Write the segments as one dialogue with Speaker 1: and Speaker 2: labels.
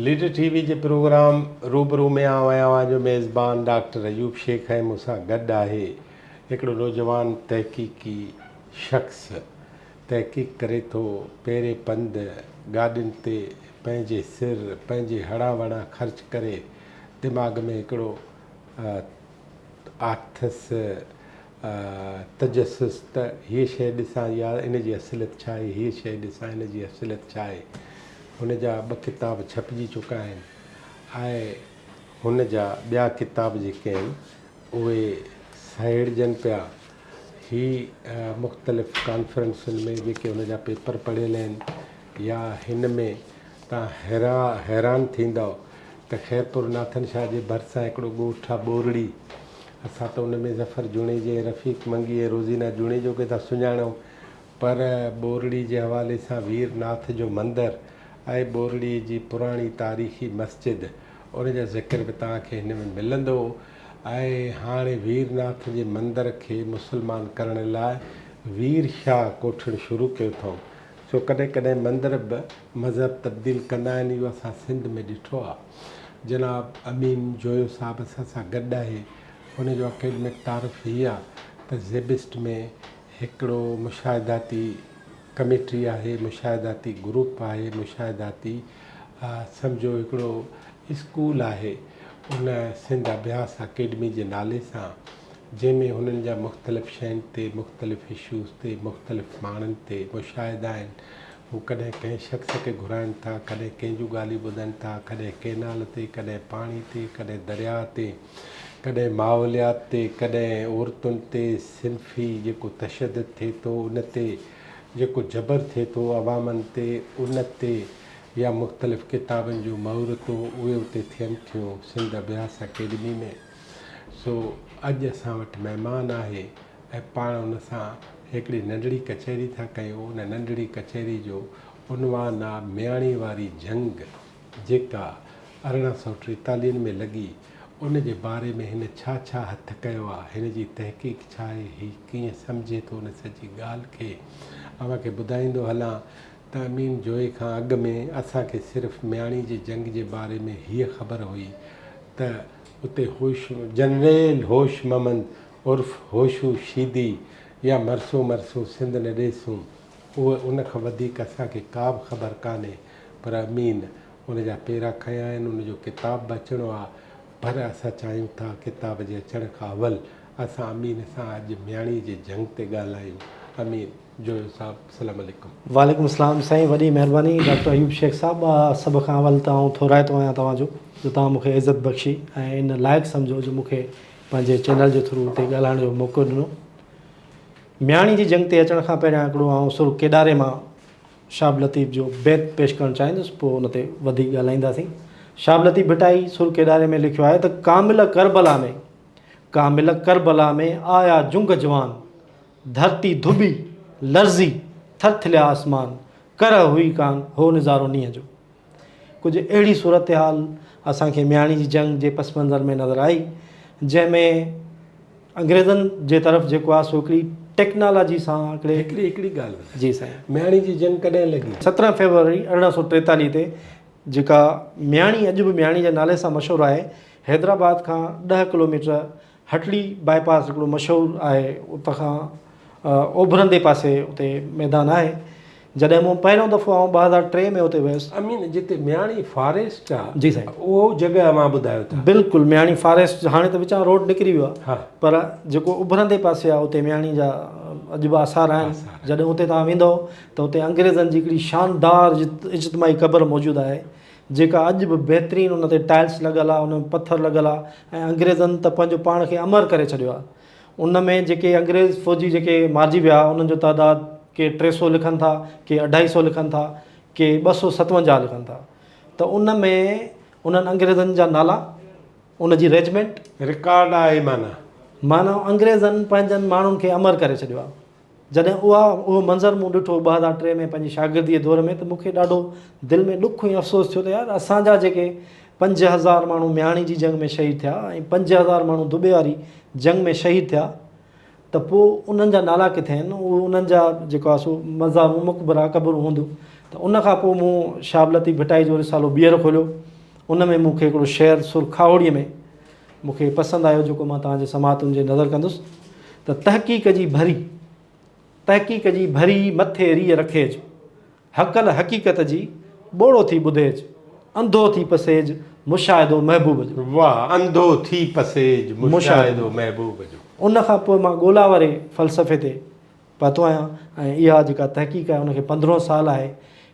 Speaker 1: Leader ٽي V جي programme روبرو ۾ آئون آهيان اوهان جو ميزبان ڊاڪٽر ايوب شيخ ۽ مون سان گڏ آهي هڪڙو نوجوان تحقيقي شخص تحقيق ڪري ٿو پيري پنڌ گاڏين تي پنهنجي سر پنهنجي هڙان وڙان خرچ ڪري دماغ ۾ هڪڙو آٿس تجسس ته هيء شيء ڏسان يا ان جي اصليت ڇا آهي، هيء شيء ڏسان ان جي اصليت ڇا آهي. هن جا ٻه ڪتاب ڇپجي چڪا آهن ۽ هن جا ٻيا ڪتاب جيڪي آهن اهي سهيڙجن پيا. هي مختلف ڪانفرنسن ۾ جيڪي هن جا پيپر پڙهيل آهن يا هن ۾ توهان حيران ٿيندؤ ته خيرپور ناٿن شاهه جي ڀرسان هڪڙو ڳوٺ آ ٻورڙي. اسان ته ان ۾ ظفر جوڻيجي ۽ رفيق منگي ۽ روزينا جوڻيجو کي ٿا سڃاڻون پر ٻورڙي جي حوالي سان وير ناٿ جو مندر ۽ ٻورڙي جي پراڻي تاريخي مسجد ان جو ذڪر به توهان کي هن ۾ ملندو ۽ هاڻي وير ناٿ جي مندر کي مسلمان ڪرڻ لاء وير شاهه ڪوٺڻ شروع ڪيو اٿئون سو ڪڏهن ڪڏهن مندر به مذهب تبديل ڪندا آهن اهو اسان سنڌ ۾ ڏٺو آهي. جناب امين جويو صاحب اسان سان گڏ آهي ان جو اڪيڊمڪ تعارف هي آهي ته زيبسٽ ۾ هڪڙو مشاهداتي ڪميٽي آهي مشاهداتي گروپ آهي مشاهداتي سمجهو هڪڙو اسڪول آهي ان سنڌ اڀياس اڪيڊمي جي نالي سان جنهن ۾ هنن جا مختلف شين تي، مختلف اشوز تي، مختلف ماڻهن تي مشاهدا آهن. هو ڪڏهن ڪنهن شخص کي گهرائن ٿا، ڪڏهن ڪنهن جون ڳالهيون ٻڌن ٿا، ڪڏهن ڪئنال تي، ڪڏهن پاڻي تي، ڪڏهن درياهه تي، ڪڏهن ماحوليات تي، ڪڏهن عورتن تي، صنفي جيڪو تشدد ٿئي ٿو ان تي، جيڪو جبر ٿئي ٿو عوامن تي ان تي يا مختلف ڪتابن جون مهورتون اهي اتي ٿين ٿيون سنڌ اڀياس اڪيڊمي ۾. سو اڄ اسان وٽ مهمان آهي ۽ پاڻ ان سان هڪڙي ننڍڙي ڪچهري ٿا ڪيون. ان ننڍڙي ڪچهري جو عنوان آ مياڻي واري جنگ جيڪا 1843 ۾ لڳي ان جي باري ۾ هن ڇا ڇا هٿ ڪيو آ، هن جي تحقيق ڇا آهي، هي ڪيئن سمجهي ٿو ان سڄي ڳالهه کي اوهان کي ٻڌائيندو هلان ته امين جويي کان اڳ ۾ اسان کي صرف مياڻي جي جنگ جي باري ۾ هيء خبر هئي ته اتي هوش جنريل هوش محمد عرف هوشو شيدي يا مرسون مرسون سنڌ نه ڏيسون اهو ان کان وڌيڪ اسان کي ڪا به خبر ڪانهي پر امين ان جا پيرا کنيا آهن ان جو ڪتاب به اچڻو آ پر اسان چاهيون ٿا ڪتاب جي اچڻ کان اول اسان امين سان اڄ مياڻي جي جنگ تي ڳالهايون امين جويو صاحب السلام عليڪم. وعليڪم
Speaker 2: السلام سائين وڏي مهرباني ڊاڪٽر ايوب شيخ صاحب سڀ کان اول ته آئون ٿورائتو آهيان توهان جو جو توهان مون کي عزت بخشي ۽ ان لائق سمجهو جو مون کي پنهنجي چينل جي ٿرو اتي ڳالهائڻ جو موقعو ڏنو مياڻي جي جنگ تي اچڻ کان پهريان هڪڙو آئون سر ڪيڏاري مان شاب لطيف جو بيت پيش ڪرڻ چاهيندس پوء ان تي وڌيڪ ڳالهائينداسين شاب لطيف ڀٽائي سر ڪيڏاري ۾ لکيو آهي ته ڪامل ڪربلا ۾ ڪامل ڪربلا ۾ آيا جنگ جوان ڌرتي ڌٻي، لرزي، ٿرٿليا آسمان، ڪرهه هئي ڪان، هو نظارو نينهن جو. ڪجهه اهڙي صورتحال اسان کي مياڻي جي جنگ جي پس منظر ۾ نظر آئي، جنهن ۾ انگريزن جي طرف جيڪو آهي سو هڪڙي ٽيڪنالاجي سان هڪڙي.
Speaker 1: هڪڙي هڪڙي ڳالهه ٻڌاء.
Speaker 2: جي سائين.
Speaker 1: مياڻي جي جنگ ڪڏهن لڳي؟
Speaker 2: 17 فيبروري 1843 تي جيڪا مياڻي اڄ به مياڻي جي نالي سان مشهور آهي، حيدرآباد کان ڏهه ڪلوميٽر هٽڙي باء پاس هڪڙو مشهور آهي اتان کان اوڀرندي پاسي اتي ميدان آهي جڏهن مون پهريون دفعو آئون 2003 ۾ اتي ويس.
Speaker 1: امين جتي مياڻي فاريسٽ آ
Speaker 2: جي سائين.
Speaker 1: اهو جڳهه اوهان ٻڌايو ٿا.
Speaker 2: بلڪل مياڻي فاريسٽ هاڻي ته وچان روڊ نڪري ويو آ پر جيڪو اڀرندي پاسي آ اتي مياڻي جا اڄ به آثار آهن جڏهن اتي توهان ويندؤ ته اتي انگريزن جي هڪڙي شاندار اجتماعي قبر موجود آهي جيڪا اڄ به بهترين ان تي ٽائلس لڳل آ ان ۾ پٿر لڳل آ ۽ انگريزن ته پنهنجو پاڻ کي امر ڪري ڇڏيو آ ان ۾ جيڪي انگريز فوجي جيڪي مارجي ويا انهن جو تعداد ڪي 300 لکن ٿا ڪي اڍائي سو لکن ٿا ڪي 257 لکن ٿا ته ان ۾ انهن انگريزن جا نالا ان جي ريجمينٽ.
Speaker 1: رڪارڊ آهي معنيٰ.
Speaker 2: معنيٰ انگريزن پنهنجن ماڻهن کي امر ڪري ڇڏيو آ. جڏهن اها اهو منظر مون ڏٺو 2003 ۾ پنهنجي شاگرديء جي دور ۾ ته مون کي ڏاڍو دل ۾ ڏک ۽ افسوس ٿيو ته يار اسان جا جيڪي 5000 ماڻهو مياڻي جي جنگ ۾ شهيد ٿيا ۽ 5000 ماڻهو دٻي واري جنگ ۾ شهيد ٿيا ته پوء انهن جا نالا ڪٿي آهن اهو انهن جا جيڪو آهي سو مزارون مقبرا قبرون هونديون ته ان کان پوء مون شهاب لطيف ڀٽائي جو رسالو ٻيهر کوليو. ان ۾ مون کي هڪڙو شعر سر کاهوڙيء ۾ مون کي پسند آيو جيڪو مان توهان جي سماعتن جي نظر ڪندس ته تحقيق جي ڀري تحقيق جي ڀري مٿي ريء رکيج، هڪل حقيقت جي ٻوڙو ٿي ٻڌيج، انڌو ٿي پسيج مشاهدو محبوب جو.
Speaker 1: واهه انڌو ٿي پسيج مشاهدو محبوب جو.
Speaker 2: ان کان پوء مان ڳولا واري فلسفي تي پهتو آهيان ۽ اها جيڪا تحقيق آهي ان کي پندرهون سال آهي.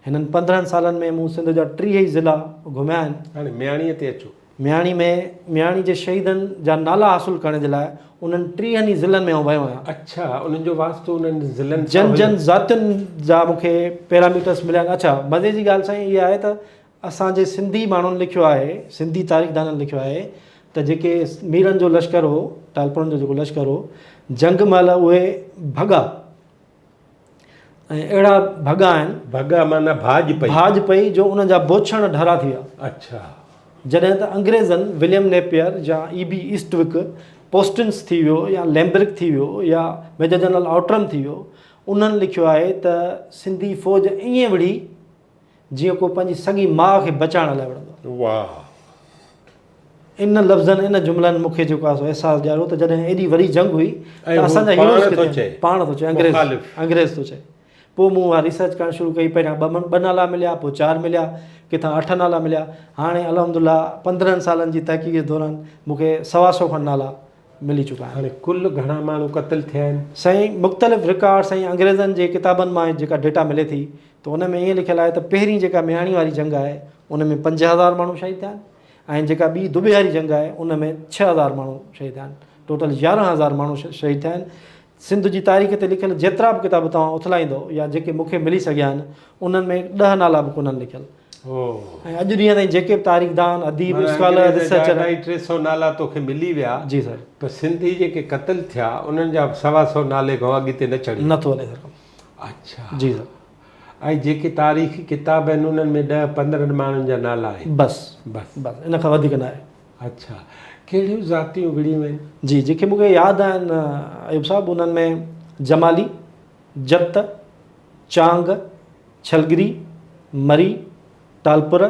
Speaker 2: هنن 15 سالن ۾ مون سنڌ جا 30 ئي ضلعا گهميا آهن.
Speaker 1: هاڻي مياڻيء تي اچو.
Speaker 2: مياڻي ۾ مياڻي جي شهيدن جا نالا حاصل ڪرڻ جي لاء انهن 30 ئي ضلعن ۾ آئون ويو آهيان.
Speaker 1: اڇا انهن جو واسطو انهن ضلعن سان
Speaker 2: جن
Speaker 1: هيو.
Speaker 2: جن ذاتين جا مون کي پيراميٽرس مليا آهن. اڇا مزي جي ڳالهه سائين اها آهي ته اسان جي سنڌي ماڻهن لکيو آهي، سنڌي تاريخدانن لکيو آهي ته جيڪي ميرن جو لشڪر هو، ٽالپرن جو جيڪو لشڪر هو، جنگ مهل اهي ڀڳا ۽ اهڙا ڀڳا آهن.
Speaker 1: ڀڳا معنيٰ ڀاڄ پئي.
Speaker 2: ڀاڄ پئي جو انهن جا بوڇڻ ڍرا ٿي ويا.
Speaker 1: اڇا.
Speaker 2: جڏهن ته انگريزن وليم نيپئر يا اي بي ايسٽوڪ، پوسٽنس ٿي ويو يا ليمبرڪ ٿي ويو يا ميجر جنرل آئوٽرم ٿي ويو، انهن لکيو آهي ته سنڌي فوج ائين وڙهي جيئن ڪو پنهنجي سڳي ماء کي بچائڻ لاء وڙهندو آهي.
Speaker 1: واهه.
Speaker 2: ان لفظن ان جملن مون کي جيڪو آهي سو احساس ڏياريو ته جڏهن ايڏي وڏي جنگ هئي
Speaker 1: ۽
Speaker 2: ته
Speaker 1: هو
Speaker 2: اسان جا
Speaker 1: پاڻ
Speaker 2: هيروز
Speaker 1: ٿو
Speaker 2: ڪٿي آهن؟
Speaker 1: چئي.
Speaker 2: پاڻ ٿو چئي انگريز
Speaker 1: مخالف.
Speaker 2: انگريز ٿو چئي. پوء مون اها ريسرچ ڪرڻ شروع ڪئي پهريان ٻه نالا مليا پوء چار مليا ڪٿان اٺ نالا مليا هاڻي الحمدلله 15 سالن جي تحقيق جي دوران مون کي سوا سو کن نالا ملي چڪا آهن.
Speaker 1: هاڻي ڪل گهڻا ماڻهو قتل ٿيا آهن؟
Speaker 2: سائين مختلف رڪارڊس ۽ انگريزن جي ڪتابن مان جيڪا ڊيٽا ملي ٿي ته ان ۾ ائين لکيل آهي ته پهرين جيڪا مياڻي واري جنگ آهي ان ۾ 5000 ماڻهو شهيد ٿيا آهن ۽ جيڪا ٻي دٻي واري جنگ آهي ان ۾ 6000 ماڻهو شهيد ٿيا آهن. ٽوٽل 11000 ماڻهو شهيد ٿيا آهن. سنڌ جي تاريخ تي لکيل جيترا به ڪتاب توهان اٿلائيندؤ يا جيڪي مون کي ملي سگهيا آهن انهن ۾ ڏهه نالا به ڪونهن لکيل. ۽ اڄ ڏينهن تائين جيڪي به تاريخدان، اديب،
Speaker 1: معنيٰ
Speaker 2: اسڪالر،
Speaker 1: انگريز جا
Speaker 2: ريسرچر.
Speaker 1: اڍائي ٽي سئو نالا توکي ملي ويا.
Speaker 2: جي سر.
Speaker 1: پر سنڌي جيڪي قتل ٿيا انهن جا سوا سئو نالي کان اڳتي نه چڙهيو.
Speaker 2: نه ٿو هلي سر ڪم.
Speaker 1: اڇا.
Speaker 2: جي سر.
Speaker 1: ۽ جيڪي تاريخي ڪتاب آهن انهن ۾ ڏهه پندرهن ماڻهن جا نالا آهن.
Speaker 2: بس.
Speaker 1: بس.
Speaker 2: بس ان کان وڌيڪ نه آهي.
Speaker 1: اڇا. ڪهڙيون ذاتيون وڙهيون آهن؟
Speaker 2: جي جيڪي مون کي ياد آهن ايوب صاحب انهن ۾ جمالي، جت، چانگ، ڇلگري، مري، ٽالپر،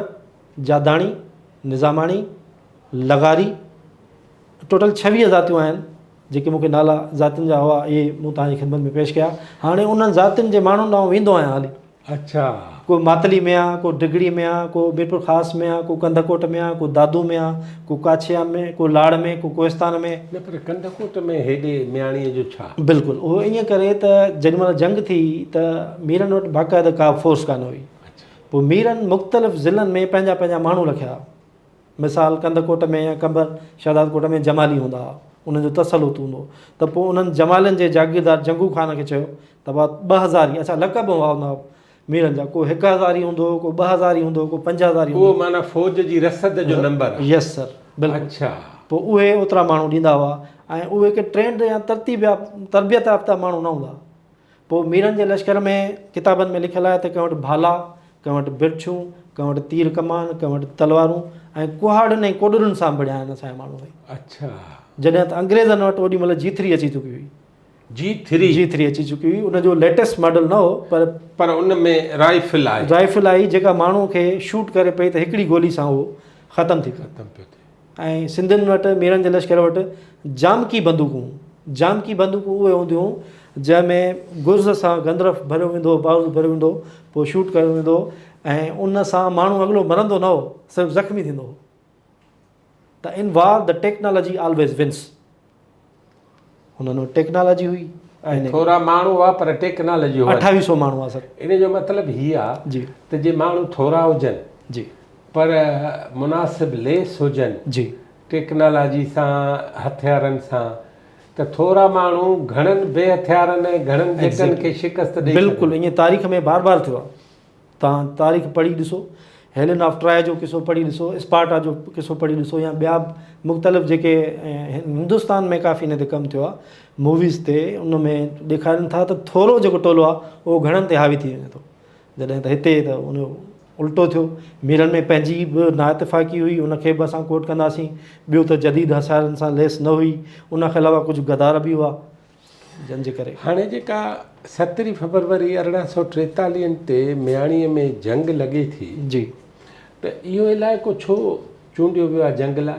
Speaker 2: جاداڻي، نظاماڻي، لغاري، ٽوٽل 26 ذاتيون آهن جيڪي مون کي نالا ذاتين جا هئا اهي مون توهان جي خدمت ۾ پيش ڪيا. هاڻي انهن ذاتين جي ماڻهن ڏانهن ويندو آهيان هلي.
Speaker 1: اڇا.
Speaker 2: ڪو ماتلي ۾ آ، ڪو ڊگهڙي ۾ آ، ڪو ميرپور خاص ۾ آ، ڪو ڪنڌڪوٽ ۾ آ، ڪو دادو ۾ آ، ڪو ڪاڇيا ۾، ڪو لاڙ ۾، ڪو ڪوهستان ۾.
Speaker 1: نه پر ڪنڌڪوٽ ۾ هيڏي مياڻيء جو ڇا؟
Speaker 2: بلڪل اهو ائين ڪري ته جيڏي مهل جنگ ٿي ته ميرن وٽ باقاعده ڪا فورس ڪانه هئي. پوء ميرن مختلف ضلعن ۾ پنهنجا پنهنجا ماڻهو رکيا. مثال ڪنڌڪوٽ ۾ يا قمبر شهدادڪوٽ ۾ جمالي هوندا هئا، انهن جو تسلط هوندو هو ته پوء انهن جمالين جي جاگيردار جنگو خان کي چيو ته ڀاء ٻه هزاري، اڇا لقب هئا هوندا ميرن جا، ڪو هڪ هزاري هوندو هو، ڪو ٻه هزاري هوندو هو، ڪو پنج هزاري هوندو
Speaker 1: اهو
Speaker 2: هو.
Speaker 1: معنيٰ فوج جي رسد جو نمبر آ.
Speaker 2: يس سر بلڪل.
Speaker 1: اڇا.
Speaker 2: پوء اهي اوترا ماڻهو ڏيندا هئا ۽ اهي ڪي ٽرينڊ يا ترتيب يا تربيت يافته ماڻهو نه هوندا هئا. پوء ميرن جي لشڪر ۾ ڪتابن ۾ لکيل آهي ته ڪنهن وٽ ڀالا، ڪنهن وٽ برڇون، ڪنهن وٽ تير ڪمان، ڪنهن وٽ تلوارون ۽ ڪهاڙين ۽ ڪوڏرن سان وڙهيا آهن اسان جا ماڻهو سائين.
Speaker 1: اڇا.
Speaker 2: جڏهن ته انگريزن وٽ اوڏي مهل جي ٿري اچي چڪي هئي.
Speaker 1: جي ٿري.
Speaker 2: جي ٿري اچي چڪي هئي. ان جو ليٽيسٽ ماڊل نه هو پر.
Speaker 1: پر ان ۾ رائفل آئي.
Speaker 2: رائفل آئي جيڪا ماڻهو کي شوٽ ڪري پئي ته هڪڙي گولي سان اهو ختم ٿي پيو.
Speaker 1: ختم پيو ٿئي.
Speaker 2: ۽ سنڌين وٽ ميرن جي لشڪر وٽ جامڪي بندوقون هيون. جامڪي بندوقون اهي هونديون هيون جنهن ۾ گرز سان گندرف ڀريو ويندو هو، بارود ڀريو ويندو هو، پوء شوٽ ڪيو ويندو هو ۽ ان سان ماڻهو اڳلو مرندو نه هو، صرف زخمي ٿيندو هو. ته in war the technology always wins. هنن وٽ ٽيڪنالاجي هئي.
Speaker 1: ۽ ٿورا ماڻهو هئا پر ٽيڪنالاجي هئن.
Speaker 2: اٺاويهه سو ماڻهو هئا سر.
Speaker 1: ان جو مطلب هي آ
Speaker 2: جي.
Speaker 1: ته جي ماڻهو ٿورا هجن.
Speaker 2: جي.
Speaker 1: پر مناسب ليس هجن.
Speaker 2: جي.
Speaker 1: ٽيڪنالاجي سان هٿيارن سان ته ٿورا ماڻهو گهڻن بي هٿيارن ۽ گهڻن ڄٽن کي شڪست ڏئي سگهن.
Speaker 2: بلڪل ائين تاريخ ۾ بار بار ٿيو آ. توهان تاريخ پڙهي ڏسو، هيلن آف ٽراء جو قصو پڙهي ڏسو، اسپارٽا جو قصو پڙهي ڏسو يا ٻيا مختلف جيڪي هندستان ۾ ڪافي ان تي ڪم ٿيو آهي موويز تي ان ۾ ڏيکارين ٿا ته ٿورو جيڪو ٽولو آهي اهو گهڻن تي حاوي ٿي وڃي ٿو جڏهن ته هتي ته ان جو الٽو ٿيو ميرن ۾ پنهنجي به نااتفاقي هئي ان کي به اسان ڪوٽ ڪنداسين ٻيو ته جديد هٿيارن سان ليس نه هئي ان کان علاوه ڪجهه غدار به هئا جن جي ڪري.
Speaker 1: هاڻي جيڪا سترهين فبروري ارڙهن سؤ ٽيتاليهن تي مياڻيء ۾ جنگ لڳي ٿي
Speaker 2: جي.
Speaker 1: ته اهو علائقو ڇو چونڊيو ويو آهي جنگ لاء؟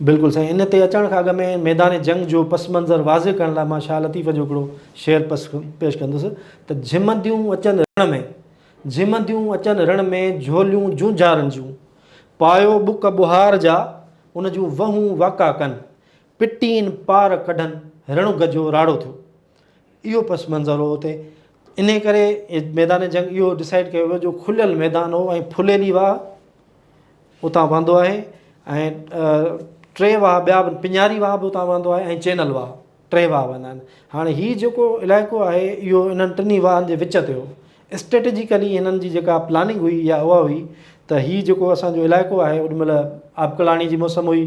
Speaker 2: بلڪل سائين ان تي اچڻ کان اڳ ۾ ميدان جنگ جو پس منظر واضح ڪرڻ لاء مان شاهه لطيف جو هڪڙو شعر پس پيش ڪندس ته جهمنديون اچن رڻ ۾، جهمنديون اچن رڻ ۾ جهوليون جونجهارن جون، پايو ٻڪ ٻوهار جا، ان جون وهون واڪا ڪن، پٽين پار ڪڍن، رڻ گجو راڙو ٿيو. اهو پس منظر هو اتي. انهي ڪري ميدان جنگ اهو ڊسائيڊ ڪيو ويو جو کليل ميدان هو ۽ ڦليلي واهه اتان وهندو آهي ۽ ٽي واهه ٻيا به پڃاري واهه به اتان وهندو آهي ۽ چينل واهه ٽي واهه وهندا آهن هاڻي هي جيڪو علائقو آهي اهو انهن ٽنهي واهن جي وچ تي هو اسٽريٽجيڪلي هنن جي جيڪا پلاننگ هئي اها اها هئي ته هي جيڪو اسانجو علائقو آهي اوڏي مهل آبڪلاڻي جي موسم هئي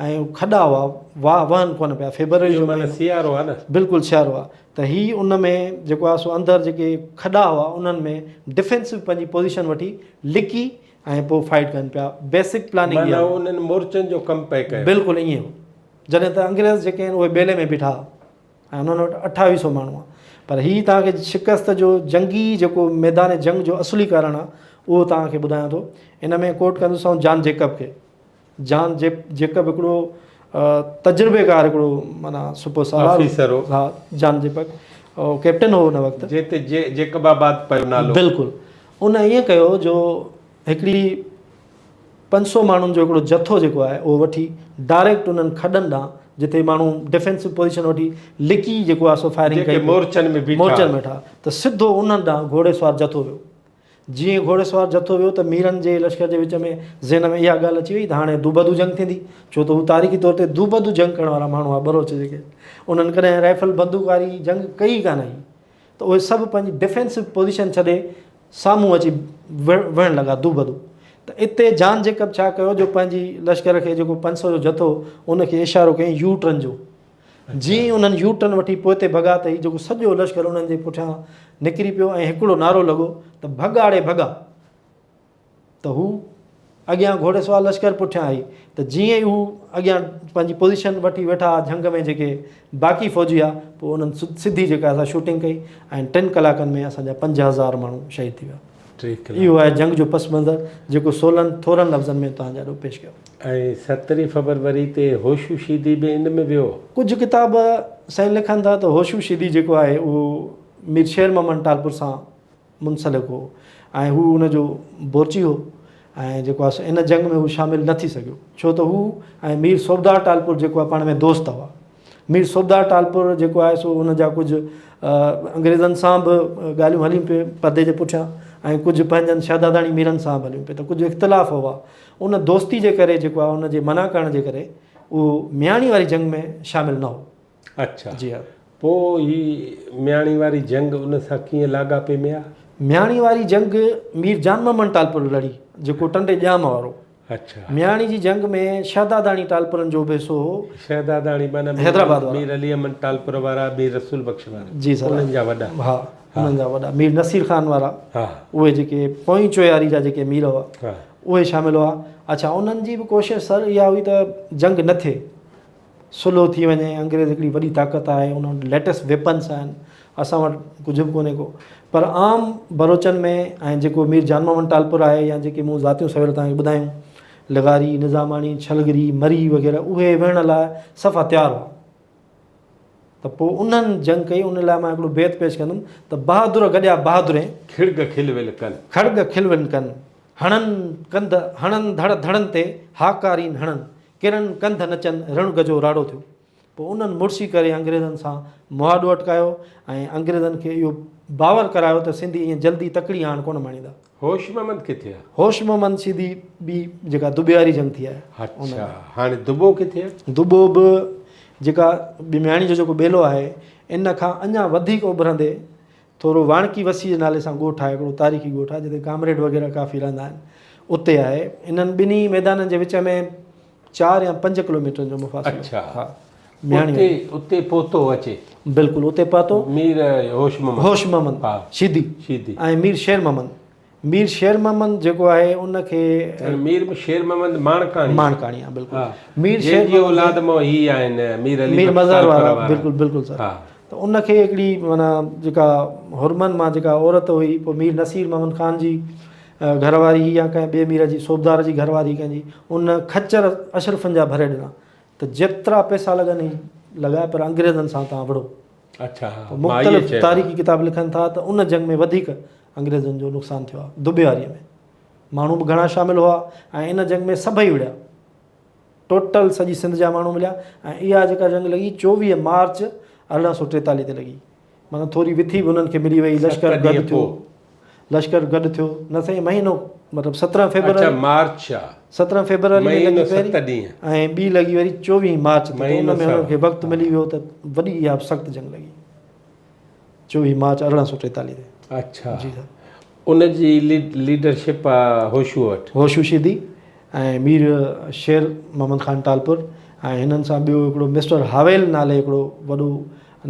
Speaker 2: ۽ کڏا هئا واهه وهن ڪونه پيا فيبروري جو
Speaker 1: معنيٰ سيارو آهي نه
Speaker 2: بلڪل سيارو آهي ته هي ان ۾ جيڪو آهي سو اندر جيڪي کڏا هئا انهن ۾ ڊفينسو پنهنجي پوزيشن وٺي لڪي ۽ پوء فائيٽ ڪن پيا بيسڪ پلاننگ
Speaker 1: معنيٰ اها انهن مورچن جو ڪم پئي ڪيو.
Speaker 2: بلڪل ائين هو جڏهن ته انگريز جيڪي آهن اهي ٻيلي ۾ بيٺا هئا ۽ انهن وٽ اٺاويهه سو ماڻهو هئا پر هي توهان کي شڪست جو جنگي جيڪو ميدان جنگ جو اصلي ڪارڻ آهي اهو توهان کي ٻڌايان ٿو ان ۾ ڪوٽ ڪندس آئون جان جيڪب کي جان جيڪب هڪڙو تجربيڪار هڪڙو معنيٰ سپهه سالار
Speaker 1: آفيسر هو.
Speaker 2: ها جان جيڪب ڪئپٽن هو ان وقت.
Speaker 1: جنهن تي جيڪب آباد پيو نالو.
Speaker 2: بلڪل ان ائين ڪيو جو هڪڙي 500 ماڻهن جو هڪڙو جٿو جيڪو آهي اهو وٺي ڊائريڪٽ انهن کڏن ڏانهن جتي ماڻهو ڊفينسو پوزيشن وٺي لڪي جيڪو آهي سو فائرنگ
Speaker 1: ڪئي مورچن ۾ بيٺا
Speaker 2: مورچن ۾ بيٺا ته سڌو انهن ڏانهن گهوڙي سوار جٿو ويو جيئن گهوڙي سوار جٿو ويو ته ميرن جي لشڪر جي وچ ۾ ذهن ۾ اها ڳالهه اچي وئي ته هاڻي دوبدو جنگ ٿيندي ڇو ته هو تاريخي طور تي دوبدو جنگ ڪرڻ وارا ماڻهو هئا ٻروچ جيڪي انهن ڪڏهن رائفل بندوق واري جنگ ڪئي ئي ڪانه هئي ته اهي سڀ پنهنجي ڊفينسو پوزيشن ڇڏي سامهون اچي وڙهڻ لڳا دوبدو ته اتي جان جيڪب ڇا ڪيو جو پنهنجي لشڪر کي جيڪو 500 جو جٿو ان کي اشارو ڪيائين يو ٽرن جو جيئن ئي انهن يو ٽرن وٺي پوئتي ڀڳا ته هي جيڪو سڄو لشڪر انهن جي پٺيان نڪري پيو ۽ هڪڙو نعرو لڳو ته ڀڳاڙي ڀڳا ته هو اڳيان گهوڙيسوار لشڪر پٺيان آئي ته جيئن ئي هو اڳيان پنهنجي پوزيشن وٺي ويٺا جهنگ ۾ جيڪي باقي فوجي هئا پوء انهن سڌي جيڪا سا شوٽنگ ڪئي ۽ ٽن ڪلاڪن ۾ اسان جا 5000 ماڻهو شهيد ٿي ويا. اهو آهي جنگ جو پس منظر جيڪو سولن ٿورن لفظن ۾ توهان جي آڏو پيش ڪيو.
Speaker 1: ۽ سترهين فبروري تي هوشو شيدي به ان ۾ ويو.
Speaker 2: ڪجهه ڪتاب سائين لکن ٿا ته هوشو شيدي جيڪو آهي اهو مير شير محمد ٽالپر سان منسلڪ هو ۽ هو ان جو بورچي هو ۽ جيڪو آهي سو ان جنگ ۾ هو شامل نه ٿي سگهيو ڇو ته هو ۽ مير صوبدار ٽالپر جيڪو آهي پاڻ ۾ دوست هئا. مير صوبدار ٽالپر جيڪو آهي سو ان جا ڪجهه انگريزن سان به ڳالهيون هليون پئي پردي جي پٺيان ۽ ڪجهه پنهنجن شهداداڻي ميرن سان به هليون پئي ته ڪجهه اختلاف هئا ان دوستي جي ڪري جيڪو آهي ان جي منع ڪرڻ جي ڪري اهو مياڻي واري جنگ ۾ شامل نه هو.
Speaker 1: اڇا
Speaker 2: جي ها.
Speaker 1: پوء هي مياڻي واري جنگ ان سان ڪيئن لاڳاپي ۾ آ؟
Speaker 2: مياڻي واري جنگ مير جان محمد ٽالپر لڙي جيڪو ٽنڊي ڄام وارو.
Speaker 1: اڇا.
Speaker 2: مياڻي جي جنگ ۾ شهداداڻي ٽالپرن جو به حصو هو.
Speaker 1: شهداداڻي معنيٰ
Speaker 2: حيدرآباد وارا.
Speaker 1: مير علي احمد ٽالپر وارا، مير رسول بخش وارا.
Speaker 2: جي سر.
Speaker 1: انهن جا وڏا.
Speaker 2: ها انهن جا وڏا مير نصير خان وارا.
Speaker 1: ها.
Speaker 2: اهي جيڪي پوئين چوياري جا جيڪي مير هئا.
Speaker 1: ها.
Speaker 2: اهي شامل هئا. اڇا انهن جي به ڪوشش سر اها هئي ته جنگ نه ٿئي. صلح ٿي وڃي، انگريز هڪڙي وڏي طاقت آهي، ان وٽ ليٽيسٽ ويپنس آهن، اسان وٽ ڪجهه به ڪونهي ڪو. پر عام بلوچن ۾ ۽ جيڪو مير جان محمد ٽالپر آهي يا جيڪي مون ذاتيون سويل توهان کي ٻڌايون، لغاري، نظاماڻي، ڇلگري، مري وغيره اهي وڙهڻ لاء صفا تيار هئا. ته پوء انهن جنگ ڪئي، ان لاء مان هڪڙو بيت پيش ڪندم ته بهادر گڏيا بهادرين.
Speaker 1: کڙڳ کلول ڪن.
Speaker 2: کڙڳ کلول ڪن. هڻن ڪنڌ هڻن ڌڙ ڌڙن تي هاڪارين هڻن. ڪرن ڪنڌ نچن رڻ گجو راڙو ٿيو. پوء انهن مڙسي ڪري انگريزن سان مهاڏو اٽڪايو ۽ انگريزن کي اهو باور ڪرايو ته سنڌي ائين جلدي تڪڙي آڻ ڪونه ماڻيندا.
Speaker 1: هوش محمد ڪٿي آ؟
Speaker 2: هوش محمد سيدي ٻي جيڪا دٻي واري جنگ ٿي آهي.
Speaker 1: اڇا هاڻي دٻو ڪٿي آ؟
Speaker 2: دٻو به جيڪا مياڻي جو جيڪو ٻيلو آهي ان کان اڃا وڌيڪ اڀرندي ٿورو واڻڪي وسي جي نالي سان ڳوٺ آهي هڪڙو تاريخي ڳوٺ آهي جتي ڪامريڊ وغيره ڪافي رهندا آهن اتي آهي انهن ٻنهي ميدانن جي وچ ۾ 4 يا 5 ڪلوميٽرن جو مفاصلو
Speaker 1: اڇا
Speaker 2: ها مياڻي
Speaker 1: اتي اتي پهتو اچي
Speaker 2: بلڪل اتي پهتو
Speaker 1: مير هوش محمد
Speaker 2: هوش محمد
Speaker 1: ها
Speaker 2: شيدي
Speaker 1: شيدي
Speaker 2: ۽ مير شير محمد مير شير محمد جيڪو آهي ان کي
Speaker 1: مير شير محمد ماڻڪاڻي
Speaker 2: ماڻڪاڻي ها بلڪل
Speaker 1: مير شير جي اولاد مان هي آهن مير علي
Speaker 2: مير مظهر وارا بلڪل بلڪل سر ته ان کي هڪڙي معنيٰ جيڪا حرمن مان جيڪا عورت هئي پوء مير نصير محمد خان جي گهر واري هئي يا ڪنهن ٻئي مير جي صوبدار جي گهر واري ڪنهن جي ان خچر اشرفن جا ڀري ڏنا ته جيترا پئسا لڳن هي لڳائي پر انگريزن سان توهان وڙهو.
Speaker 1: اڇا ها
Speaker 2: پوء مختلف تاريخي ڪتاب لکن ٿا ته ان جنگ ۾ وڌيڪ انگريزن جو نقصان ٿيو آهي دٻي واري ۾ ماڻهو به گهڻا شامل هئا ۽ ان جنگ ۾ سڀئي وڙهيا ٽوٽل سڄي سنڌ جا ماڻهو مليا ۽ اها جيڪا جنگ لڳي 24 مارچ 1843 تي لڳي معنيٰ ٿوري وٿي به انهن کي ملي وئي لشڪر گڏ ٿيو لشڪر گڏ ٿيو نه سائين مهينو مطلب 17 فيبروري
Speaker 1: اچا مارچ آ
Speaker 2: 17 فيبروري ۾ لڳي پهرين ۽ ٻي لڳي وري 24 مارچ تي ان ۾ انهن کي وقت ملي ويو ته وڏي اها سخت جنگ لڳي 24 مارچ 1843 تي.
Speaker 1: اڇا جي سر. ان جي ليڊرشپ آ هوشو وٽ.
Speaker 2: هوشو شيدي ۽ مير شير محمد خان ٽالپر ۽ هنن سان ٻيو هڪڙو مسٽر هاويل نالي هڪڙو وڏو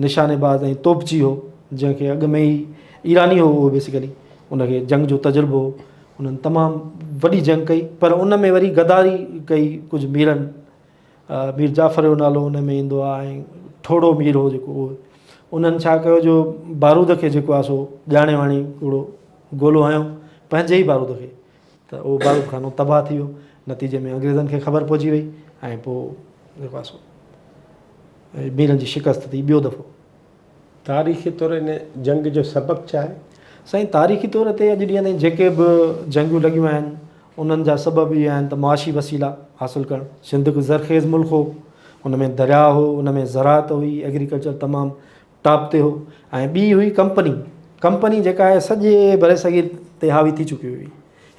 Speaker 2: نشاني باز ۽ توپچي هو جنهن کي اڳ ۾ ئي ايراني هو اهو بيسيڪلي ان کي جنگ جو تجربو هو انهن تمام وڏي جنگ ڪئي پر ان ۾ وري غداري ڪئي ڪجهه ميرن مير جعفر جو نالو ان ۾ ايندو آهي ۽ ٺوڙهو مير هو جيڪو اهو انهن ڇا ڪيو جو بارود کي جيڪو آهي سو ڄاڻي واڻي هڪڙو گولو هنيو پنهنجي ئي بارود کي ته اهو بارود خانو تباهه ٿي ويو نتيجي ۾ انگريزن کي خبر پهچي وئي ۽ پوء جيڪو آهي سو ميرن جي شڪست ٿي ٻيو دفعو.
Speaker 1: تاريخي طور ان جنگ جو سبب ڇا آهي؟
Speaker 2: سائين تاريخي طور تي اڄ ڏينهن تائين جيڪي به جنگيون لڳيون آهن انهن جا سبب اهي آهن ته معاشي وسيلا حاصل ڪرڻ. سنڌ هڪ زرخيز ملڪ هو، ان ۾ درياء هو، ان ۾ زراعت هئي، ايگريڪلچر تمام ٽاپ تي هو ۽ ٻي هئي ڪمپني، ڪمپني جيڪا آهي سڄي برصغير تي حاوي ٿي چڪي هئي.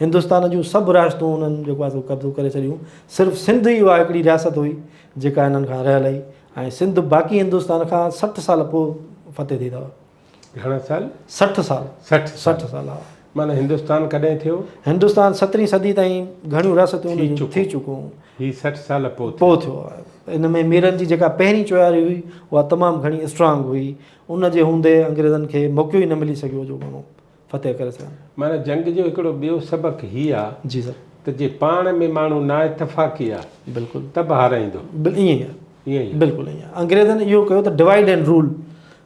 Speaker 2: هندستان جون سڀ رياستون انهن جيڪو آهي سو قبضو ڪري ڇڏيون. صرف سنڌ ئي اها هڪڙي رياست هئي جيڪا انهن کان رهيل هئي ۽ سنڌ باقي هندستان کان 60 سال پوء فتح ٿي اٿو.
Speaker 1: گهڻا سال؟
Speaker 2: 60 سال.
Speaker 1: 60 سال.
Speaker 2: 60 سال ها.
Speaker 1: معنيٰ هندستان ڪڏهن ٿيو؟
Speaker 2: هندستان سترهين صدي تائين گهڻيون رياستون ان جون ٿي چڪو هون.
Speaker 1: هي 60 سال پوء ٿيو.
Speaker 2: پوء ٿيو. ان ۾ ميرن جي جيڪا پهرين چوياري هئي اها تمام گهڻي اسٽرانگ هئي. ان جي هوندي انگريزن کي موقعو ئي نه ملي سگهيو جو گهڻو فتح ڪري سگهن.
Speaker 1: معنيٰ جنگ جو هڪڙو ٻيو سبق هي آ
Speaker 2: جي سر.
Speaker 1: ته جي پاڻ ۾ ماڻهو نااتفاقي آ
Speaker 2: بلڪل
Speaker 1: ته به هارائيندو.
Speaker 2: بل ائين ئي آ.
Speaker 1: ائين ئي آ.
Speaker 2: بلڪل ائين آ. انگريزن اهو ڪيو ته ڊوائيڊ اينڊ رول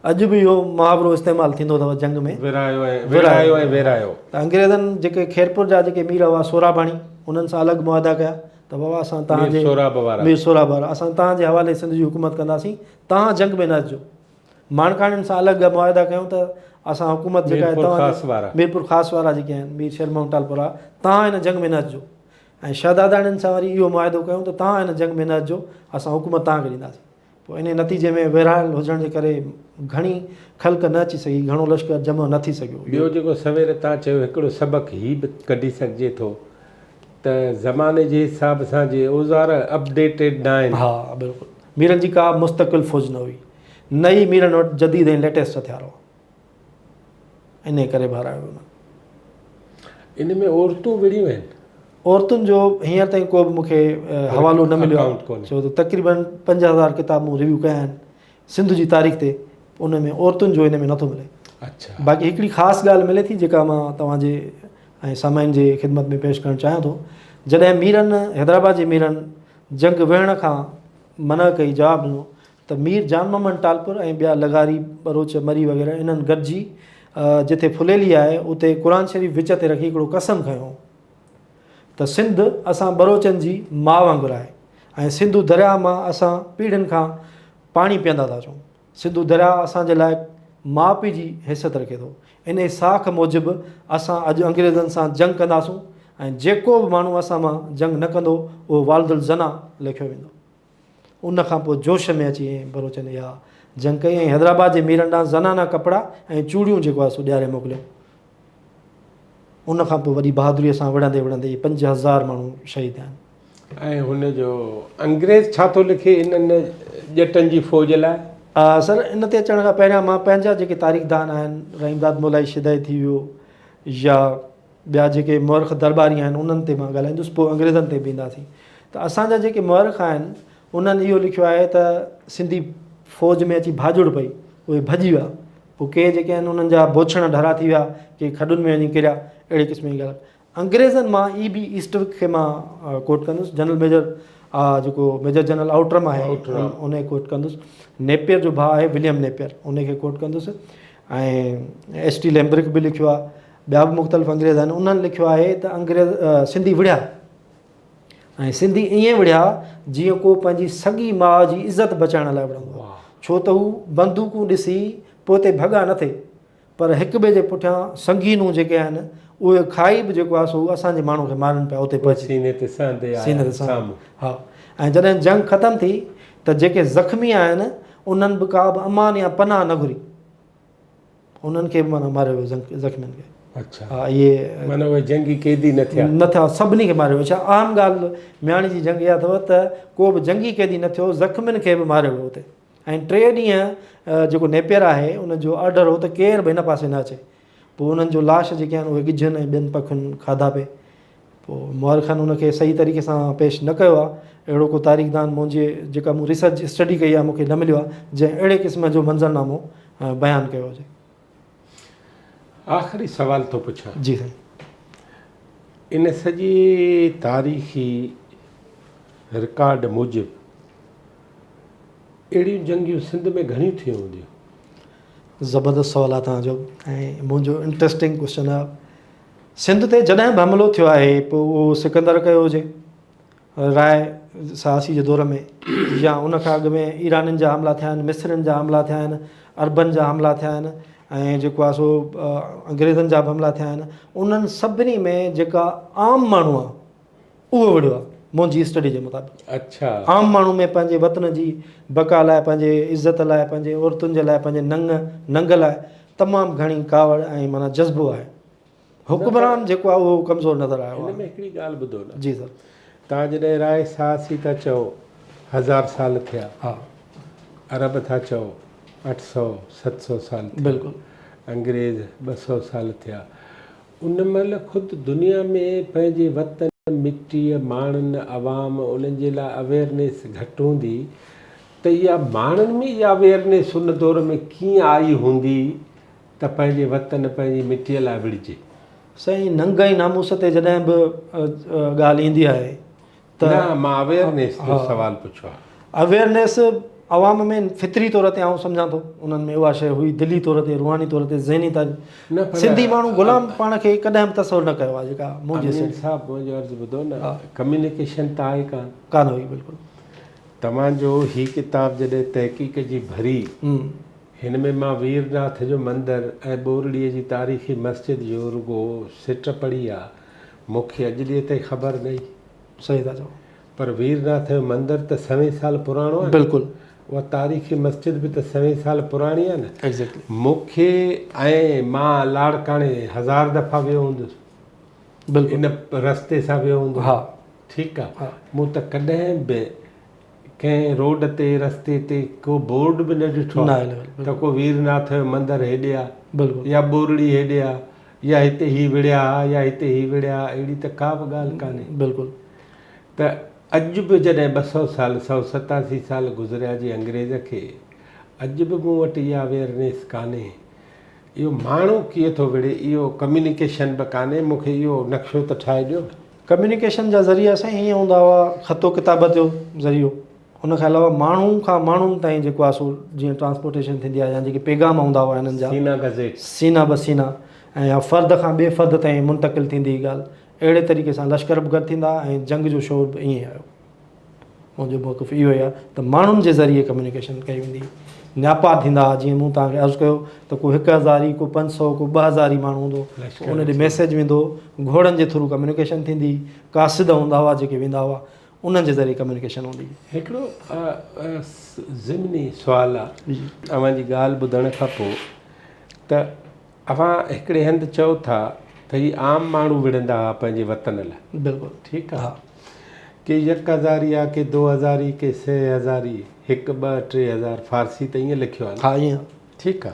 Speaker 2: اڄ به اهو محاورو استعمال ٿيندو اٿو جنگ ۾.
Speaker 1: ورهايو ۽ وڙهايو ۽ ويرايو.
Speaker 2: ته انگريزن جيڪي خيرپور جا جيڪي مير هئا سهراباڻي انهن سان الڳ معاهدا ڪيا ته بابا اسان توهان
Speaker 1: مير
Speaker 2: جي
Speaker 1: سهراب وارا.
Speaker 2: مير سهراب وارا اسان توهان جي حوالي سنڌ جي حڪومت ڪنداسين توهان جنگ ۾ نه اچجو. ماڻڪاڻين سان الڳ معاهدا ڪيون ته اسان حڪومت جيڪا آهي
Speaker 1: ميرپور خاص وارا.
Speaker 2: ميرپور خاص وارا جيڪي آهن مير شير محمد ٽالپر وارا توهان هن جنگ ۾ نه اچجو ۽ شهداداڻين سان وري اهو معاهدو ڪيون ته توهان هن جنگ ۾ نه اچجو اسان حڪومت توهان کي ڏينداسين پوء انهي نتيجي ۾ ورهايل هجڻ جي ڪري گهڻي خلق نه اچي سگهي گهڻو لشڪر جمع نه ٿي سگهيو.
Speaker 1: ٻيو جيڪو سوير توهان چيو هڪڙو سبق هي به ڪڍي سگهجي ٿو ته زماني جي حساب سان جي اوزار اپڊيٽيڊ ناهن.
Speaker 2: ها بلڪل ميرن جي ڪا مستقل فوج نه هئي نه ئي ميرن وٽ جديد ۽ ليٽيسٽ هٿيار هئا انهي ڪري به هارايو ويو انهن.
Speaker 1: ان ۾ عورتون وڙهيون آهن.
Speaker 2: عورتن جو هينئر تائين ڪو به مون کي حوالو نه مليو آهي ڇو ته تقريبن 5000 ڪتاب مون ريويو ڪيا آهن سنڌ جي تاريخ تي ان ۾ عورتن جو ان ۾ نٿو ملي. باقي هڪڙي خاص ڳالهه ملي ٿي جيڪا مان توهان جي ۽ سامعين جي خدمت ۾ پيش ڪرڻ چاهيان ٿو جڏهن ميرن حيدرآباد جي ميرن جنگ وڙهڻ کان منع ڪئي جواب ڏنو ته مير جان محمد ٽالپر ۽ ٻيا لغاري ٻروچ مري وغيره انهن گڏجي جتي ڦليلي آهي اتي قرآن شريف وچ تي رکي هڪڙو قسم کنيو ته سنڌ اسان ٻروچن جي ماء وانگر آهي ۽ سنڌو درياء مان اسان پيڙهين کان پاڻي پيئندا ٿا اچون. سنڌو درياء اسان جي لاء ماء پيء جي حيثيت رکي ٿو. انهي ساک موجب اسان اڄ انگريزن سان جنگ ڪنداسون ۽ جيڪو به ماڻهو اسان مان جنگ نه ڪندو اهو والدالزنا ليکيو ويندو. ان کان پوء جوش ۾ اچي ۽ بلوچن اها جنگ ڪئي ۽ حيدرآباد جي ميرن ڏانهن زنانا ڪپڙا ۽ چوڙيون جيڪو آهي سو ڏياري موڪليو. ان کان پوء وڏي بهادريء سان وڙهندي وڙهندي اهي 5000 ماڻهو شهيد ٿيا آهن.
Speaker 1: ۽ هن جو انگريز ڇا ٿو لکي انهن ڄٽن جي فوج لاء؟
Speaker 2: سر ان تي اچڻ کان پهريان مان پنهنجا جيڪي تاريخدان آهن رحيمداد مولائي شيدائي ٿي ويو يا ٻيا جيڪي مؤرخ درٻاري آهن انهن تي مان ڳالهائيندس پوء انگريزن تي به اينداسين ته اسان جا جيڪي مؤرخ آهن انهن اهو لکيو آهي ته سنڌي فوج ۾ اچي ڀاڄوڙ پئي اهي ڀڄي ويا پوء ڪي جيڪي آهن انهن جا بوڇڻ ڍرا ٿي ويا ڪي کڏن ۾ وڃي ڪريا اهڙي قسم جي ڳالهه انگريزن مان اي بي ايسٽوڪ کي مان ڪوٽ ڪندس جنرل ميجر جيڪو ميجر جنرل آئوٽرم آهي ان کي ڪوٽ ڪندس نيپيئر جو ڀاء آهي وليم نيپيئر ان کي ڪوٽ ڪندس ۽ ايس ٽي ليمبرڪ به لکيو آهي. ٻيا به مختلف انگريز آهن انهن لکيو آهي ته انگريز سنڌي وڙهيا ۽ سنڌي ائين وڙهيا جيئن ڪو پنهنجي سڳي ماء جي عزت بچائڻ لاء وڙهندو آهي ڇو ته هو بندوقون ڏسي پوئتي ڀڳا نه ٿي پر هڪ ٻئي جي پٺيان سنگينون جيڪي آهن اهي کائي به جيڪو آهي سو هو اسان جي ماڻهن کي مارن پيا اتي پهچي
Speaker 1: سيني تي سهندي آيا
Speaker 2: سيني تي سهندي ها ۽ جڏهن جنگ ختم ٿي ته جيڪي زخمي آهن انهن به ڪا به امان يا پناهه نه گهري انهن کي به معنيٰ ماريو ويو زخمين کي.
Speaker 1: اڇا
Speaker 2: ها اهي
Speaker 1: معنيٰ اهي جنگي قيدي نه ٿيا.
Speaker 2: نه ٿيا سڀني کي ماريو ويو. اڇا اهم ڳالهه مياڻي جي جنگ اها اٿو ته ڪو به جنگي قيدي نه ٿيو زخمين کي به ماريو ويو اتي ۽ ٽي ڏينهن جيڪو نيپئر آهي ان جو آرڊر هو ته ڪير به هن پاسي نه اچي پوء انهن جو لاش جيڪي آهن اهي ڳجهن ۽ ٻين پکين کاڌا پئي پوء مؤرخن ان کي صحيح طريقي سان پيش نه ڪيو آهي. اهڙو ڪو تاريخدان منهنجي جيڪا مون ريسرچ اسٽڊي ڪئي آهي مون کي نه مليو آهي جنهن اهڙي قسم جو منظرنامو بيان ڪيو هجي.
Speaker 1: آخري سوال ٿو پڇان.
Speaker 2: جي سائين.
Speaker 1: ان سڄي تاريخي رڪارڊ موجب اهڙيون جنگيون سنڌ ۾ گهڻيون ٿيون هونديون؟
Speaker 2: زبردست سوال آهي توهان جو ۽ منهنجو انٽرسٽنگ ڪوسچن آهي. سنڌ تي جڏهن به حملو ٿيو آهي پوء اهو سڪندر ڪيو هجي راء سهاسي جي دور ۾ يا ان کان اڳ ۾ ايرانين جا حملا ٿيا آهن مصرين جا حملا ٿيا آهن عربن جا حملا ٿيا آهن ۽ جيڪو آهي سو انگريزن جا به حملا ٿيا آهن انهن سڀني ۾ جيڪا عام ماڻهو آهي اهو وڙهيو آهي منهنجي اسٽڊي جي مطابق
Speaker 1: اڇا
Speaker 2: عام ماڻهو ۾ پنهنجي وطن جي بقا لاء پنهنجي عزت لاء پنهنجي عورتن جي لاء پنهنجي ننگ ننگ لاء تمام گهڻي ڪاوڙ ۽ معنيٰ جذبو آهي. حڪمران جيڪو آهي اهو ڪمزور نظر آيو
Speaker 1: هن ۾ هڪڙي ڳالهه ٻڌو نه.
Speaker 2: جي سر.
Speaker 1: توهان جڏهن راء سهاسي ٿا چئو هزار سال ٿيا.
Speaker 2: ها.
Speaker 1: عرب ٿا چئو 800 700 سال ٿيا.
Speaker 2: بلڪل.
Speaker 1: انگريز 200 سال ٿيا. ان مهل خود دنيا ۾ پنهنجي وطن، مٽيء، ماڻهن، عوام انهن جي لاء اويئرنيس گهٽ هوندي ته اها ماڻهن ۾ اها اويئرنيس ان دور ۾ ڪيئن آئي هوندي ته پنهنجي وطن پنهنجي مٽيء لاء وڙهجي.
Speaker 2: سائين ننگ ۽ ناموس تي جڏهن به ڳالهه ايندي آهي ته.
Speaker 1: نه مان اويئرنيس جو سوال پڇيو آهي.
Speaker 2: اويئرنيس عوام ۾ فطري طور تي آئون سمجهان ٿو انهن ۾ اها شيء هئي دلي طور تي روحاني طور تي ذهني طور سنڌي ماڻهو غلام پاڻ کي ڪڏهن به تصور نه ڪيو آهي جيڪا منهنجي
Speaker 1: امين صاحب منهنجو عرض ٻڌو نه ڪميونيڪيشن ته آهي ڪانه.
Speaker 2: ڪانه هئي بلڪل.
Speaker 1: توهان جو هي ڪتاب جڏهن تحقيق جي ڀري، هن ۾ مان ويرناٿ جو مندر ۽ ٻورڙيء جي تاريخي مسجد جو رڳو سٽ پڙهي آ، مون کي اڄ ڏينهن تائين خبر نه هئي.
Speaker 2: صحيح ٿا چئو.
Speaker 1: پر ويرناٿ جو مندر ته سوين سال پراڻو آ نه.
Speaker 2: بلڪل.
Speaker 1: اها تاريخي مسجد به ته سوين سال پراڻي آ نه.
Speaker 2: Exactly.
Speaker 1: مون کي ۽ مان لاڙڪاڻي هزار دفعا ويو هوندس.
Speaker 2: بلڪل.
Speaker 1: ان رستي سان ويو هوندس.
Speaker 2: ها.
Speaker 1: ٺيڪ آ مون ته ڪڏهن به ڪنهن روڊ تي رستي تي ڪو بورڊ به نه ڏٺو آ ته ڪو ويرناٿ جو مندر هيڏي آ يا ٻورڙي هيڏي آ يا هتي هي وڙهيا ها يا هتي هي وڙهيا ها اهڙي ته ڪا به ڳالهه ڪانهي.
Speaker 2: بلڪل.
Speaker 1: ته اڄ به جڏهن 200 سال 187 سال گذريا جي انگريز کي اڄ به مون وٽ اها اويئرنيس ڪانهي اهو ماڻهو ڪيئن ٿو وڙهي اهو ڪميونيڪيشن به ڪانهي مون کي اهو نقشو ته ٺاهي ڏيو نه.
Speaker 2: ڪميونيڪيشن جا ذريعا سائين ائين هوندا هئا خط و ڪتابت جو ذريعو ان کان علاوه ماڻهو کان ماڻهن تائين جيڪو آهي سو جيئن ٽرانسپورٽيشن ٿيندي آهي يا جيڪي پيغام هوندا هئا هنن جا
Speaker 1: سينا گزيٽ.
Speaker 2: سينا به سينا ۽ يا فرد کان ٻئي فرد تائين منتقل ٿيندي هئي ڳالهه اهڙي طريقي سان لشڪر به گڏ ٿيندا هئا ۽ جنگ جو شعور به ائين آيو. منهنجو موقف اهو ئي آهي ته ماڻهن جي ذريعي ڪميونيڪيشن ڪئي ويندي هئي. نياپا ٿيندا هئا جيئن مون توهان کي عرض ڪيو ته ڪو هڪ هزاري ڪو پنج سئو ڪو ٻه هزاري ماڻهو هوندو هو ان ڏي ميسيج ويندو هو گهوڙن جي ٿرو ڪميونيڪيشن ٿيندي هئي قاصد هوندا هئا جيڪي ويندا هئا انهن جي ذريعي ڪميونيڪيشن هوندي هئي.
Speaker 1: هڪڙو ضمني سوال آ اوهان جي ڳالهه ٻڌڻ کان پوء ته اوهان هڪڙي هنڌ چئو ٿا ته هي عام ماڻهو وڙهندا هئا پنهنجي وطن لاء.
Speaker 2: بلڪل.
Speaker 1: ٺيڪ آ. ڪي يڪ هزاري آ ڪي دو هزاري ڪي سي هزاري هڪ ٻه ٽي هزار فارسي ته ائين لکيو آ نه.
Speaker 2: ها ائين.
Speaker 1: ٺيڪ آ.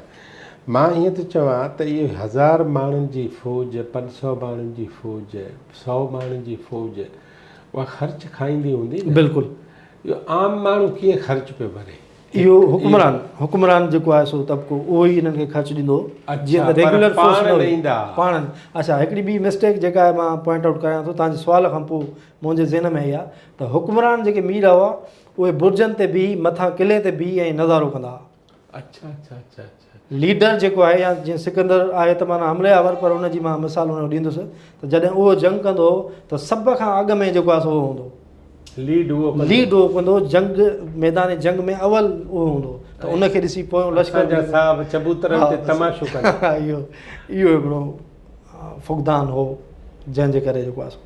Speaker 1: مان ائين ٿو چوان ته اهي هزار ماڻهن جي فوج 500 ماڻهن جي فوج سئو ماڻهن جي فوج اها خرچ کائيندي هوندي نه.
Speaker 2: بلڪل.
Speaker 1: اهو عام ماڻهو ڪيئن خرچ پيو ڀري.
Speaker 2: اهو حڪمران حڪمران جيڪو آهي سو طبقو اهو ئي انهن کي خرچ ڏيندو هو جيئن ته ريگيولر فورس نه هئي پاڻ اڇا هڪڙي ٻي مسٽيڪ جيڪا آهي مان پوائنٽ آئوٽ ڪريان ٿو تنهنجي سوال کان پوء منهنجي ذهن ۾ آئي آهي ته حڪمران جيڪي مير هئا اهي برجن تي بيهي مٿان قلعي تي بيهي ۽ نظارو ڪندا هئا.
Speaker 1: اڇا اڇا اڇا اڇا.
Speaker 2: ليڊر جيڪو آهي يا جيئن سڪندر آهي ته معنيٰ حملي آور پر ان جي مان مثال ان جو ڏيندس ته جڏهن اهو جنگ ڪندو هو ته سڀ کان اڳ ۾ جيڪو آهي سو اهو هوندو هو.
Speaker 1: ليڊ اهو ڪندو.
Speaker 2: ليڊ اهو ڪندو هو، جنگ ميدان جنگ ۾ اول اهو هوندو هو ته ان کي ڏسي پويون لشڪر
Speaker 1: اسان جا صاحب چبوترن تي تماشو ڪندا.
Speaker 2: اهو اهو هڪڙو فقدان هو جنهن جي ڪري جيڪو آهي سو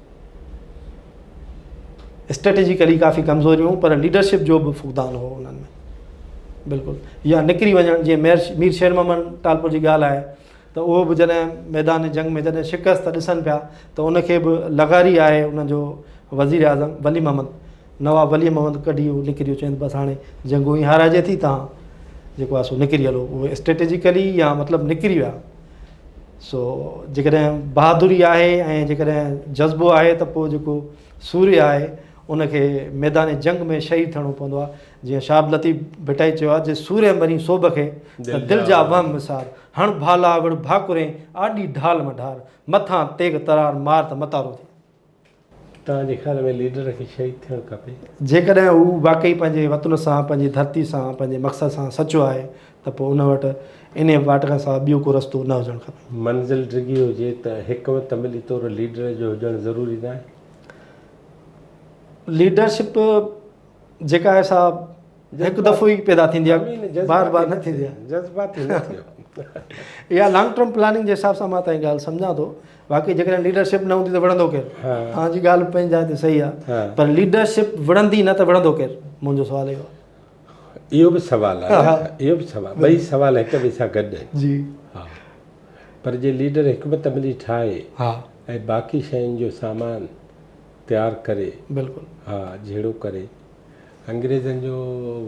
Speaker 2: اسٽريٽجيڪلي ڪافي ڪمزوريون پر ليڊرشپ جو به فقدان هو انهن ۾ بلڪل يا نڪري وڃڻ جيئن مير مير شير محمد ٽالپر جي ڳالهه آهي ته اهو به جڏهن ميدان جنگ ۾ جڏهن شڪست ڏسن پيا ته ان کي به لغاري آهي ان جو وزير اعظم ولي محمد نواب ولي محمد ڪڍي اهو نڪري ويو چين بس هاڻي جنگ اونئي هارائجي ٿي تان جيڪو آهي سو نڪري هلو اهي اسٽريٽجيڪلي يا مطلب نڪري ويا سو جيڪڏهن بهادري آهي ۽ جيڪڏهن جذبو آهي ته پوء جيڪو سورهيه آهي ان کي ميدان جنگ ۾ شهيد ٿيڻو پوندو آهي جيئن شاهه عبداللطيف ڀٽائي چيو آهي جي سورهيه مرين سوڀ کي ته دل جا وهم وسار هڻ ڀالا وڙ ڀاڪرين آڏي ڍال م ڍار مٿان تيغ ترار مار ته متارو ٿي.
Speaker 1: توهان جي خيال ۾ ليڊر کي شهيد ٿيڻ کپي؟
Speaker 2: جيڪڏهن هو واقعي پنهنجي وطن سان، پنهنجي ڌرتي سان، پنهنجي مقصد سان سچو آهي ته پوء ان وٽ انهيء واٽ کان سواء ٻيو ڪو رستو نه هجڻ کپي.
Speaker 1: منزل ڊگهي هجي ته حڪمت عملي طور ليڊر جو هجڻ ضروري ناهي؟
Speaker 2: ليڊرشپ جيڪا آهي سا هڪ دفعو ئي پيدا ٿيندي آهي بار بار نه ٿيندي آهي.
Speaker 1: جذباتي نه ٿيو.
Speaker 2: اها لانگ ٽرم پلاننگ جي حساب سان مان توهان جي ڳالهه سمجهان ٿو. واقعي جيڪڏهن ليڊرشپ نه هوندي ته وڙهندو ڪير؟ توهان جي ڳالهه پنهنجي جاء تي صحيح آهي پر ليڊرشپ وڙهندي نه ته وڙهندو ڪير؟ منهنجو سوال اهو آهي.
Speaker 1: اهو به سوال آهي اهو به سوال ٻئي سوال هڪ ٻئي سان گڏ آهن.
Speaker 2: جي
Speaker 1: ها پر جي ليڊر حڪمت عملي ٺاهي ۽ باقي شين جو سامان تيار ڪري
Speaker 2: بلڪل
Speaker 1: ها جهيڙو ڪري انگريزن جو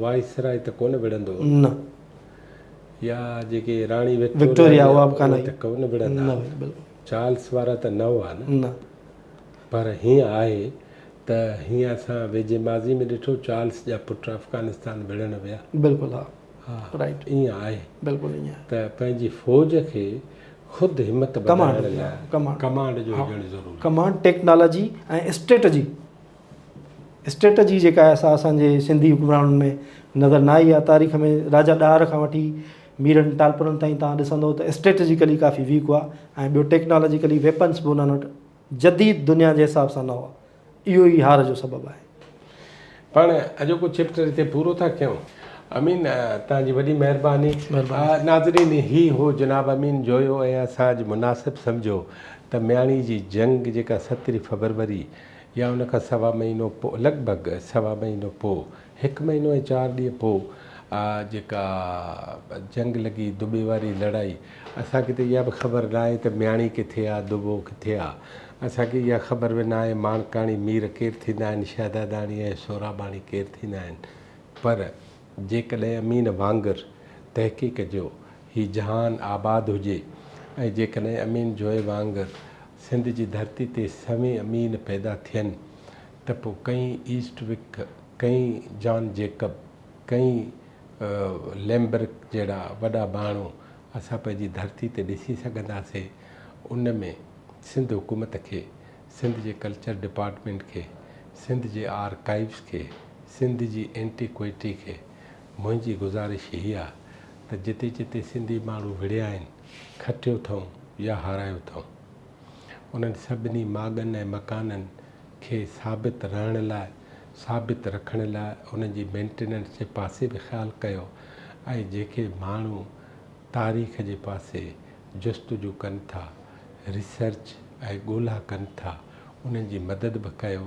Speaker 1: وائسراء ته ڪونه وڙهندو هو.
Speaker 2: نه.
Speaker 1: يا جيڪي راڻي
Speaker 2: وڪٽوريا اها به ڪانه
Speaker 1: هئي ته ڪونه وڙهندا.
Speaker 2: نه هئي بلڪل.
Speaker 1: چارلس وارا ته نه هئا نه.
Speaker 2: نه.
Speaker 1: پر هيئن آهي ته هيئن اسان ويجهي ماضي ۾ ڏٺو چارلس جا پٽ افغانستان وڙهڻ ويا.
Speaker 2: بلڪل ها.
Speaker 1: ها.
Speaker 2: رائيٽ.
Speaker 1: ائين آهي.
Speaker 2: بلڪل ائين آهي.
Speaker 1: ته پنهنجي فوج کي خود همت
Speaker 2: ڪمانڊ
Speaker 1: بنائڻ لاء
Speaker 2: ڪمانڊ
Speaker 1: ڪمانڊ جو هجڻ ضروري آهي.
Speaker 2: Command technology ۽ strategy. اسٽريٽجي جيڪا آهي سا اسان جي سنڌي حڪمرانن ۾ نظر نه آئي آهي. تاريخ ۾ راجا ڏاهر کان وٺي ميرن ٽالپرن تائين توهان ڏسندو ته اسٽريٽجيڪلي ڪافي ويڪ هئا ۽ ٻيو ٽيڪنالاجيڪلي ويپنس به انهن وٽ جديد دنيا جي حساب سان نه هئا. اهو ئي هار جو سبب آهي.
Speaker 1: پاڻ اڄوڪو چيپٽر هتي پورو ٿا ڪيون. امين توهان جي وڏي مهرباني. ناظرين هي هو جناب امين جويو ۽ اسان اڄ مناسب سمجهيو ته مياڻي جي جنگ جيڪا سترهين فبروري يا ان کان سوا مهينو پوء لڳ ڀڳ سوا مهينو پوء هڪ مهينو ۽ چار ڏينهن پوء جيڪا جنگ لڳي دٻي واري لڙائي اسان کي ته اها به خبر ناهي ته مياڻي ڪٿي آ دٻو ڪٿي آ اسان کي اها خبر به ناهي ماڻڪاڻي مير ڪير ٿيندا آهن شهداداڻي ۽ سهراباڻي ڪير ٿيندا آهن پر جيڪڏهن امين وانگر تحقيق جو هي جهان آباد هجي ۽ جيڪڏهن امين جوئي وانگر سنڌ جي ڌرتي تي سوين امين پيدا ٿين ته پوء ڪئين ايسٽ وڪ، ڪئين جان جيڪب، ڪئين ليمبرڪ جهڙا وڏا ماڻهو اسان پنهنجي ڌرتي تي ڏسي سگهنداسين. ان ۾ سنڌ حڪومت کي، سنڌ جي ڪلچر ڊپارٽمينٽ کي، سنڌ جي آرڪائيوز کي، سنڌ جي اينٽيڪوئٽي کي منهنجي گذارش هيء آ ته جتي جتي سنڌي ماڻهو وڙهيا آهن، کٽيو اٿئون يا هارايو اٿئون. انهن سڀني ماڳن ۽ مڪانن کي ثابت رهڻ لاء، ثابت رکڻ لاء انهن جي مينٽيننس جي پاسي به خيال ڪيو ۽ جيڪي ماڻهو تاريخ جي پاسي جستجو ڪن ٿا، ريسرچ ۽ ڳولا ڪن ٿا، انهن جي مدد به ڪيو.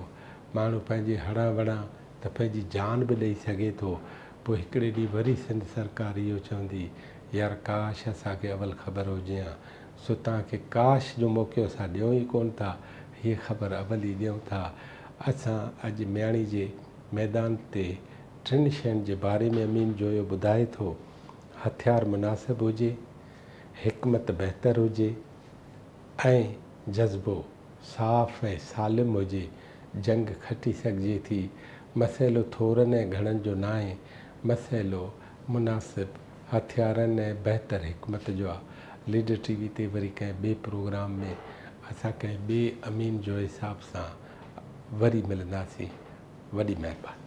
Speaker 1: ماڻهو پنهنجي هڙان وڙان ته پنهنجي جان به ڏئي سگهي ٿو. پوء هڪڙي ڏينهن وري سنڌ سرڪار اهو چوندي، يار ڪاش اسان کي اول خبر هجي ها. سو توهان کي ڪاش جو موقعو اسان ڏيون ئي ڪونه ٿا. هيء خبر اول ئي ڏيون ٿا. اسان اڄ مياڻي جي ميدان تي ٽن شين جي باري ۾ امين جويو ٻڌائي ٿو، هٿيار مناسب هجي، حڪمت بهتر هجي ۽ جذبو صاف ۽ سالم هجي، جنگ کٽي سگهجي ٿي. مسئلو ٿورن ۽ گهڻن جو ناهي، مسئلو مناسب هٿيارن ۽ بهتر حڪمت جو آ. ليڊر ٽي وي تي وري ڪنهن ٻئي پروگرام ۾ اسان ڪنهن ٻئي امين جويي صاحب سان وري ملنداسين. وڏي مهرباني.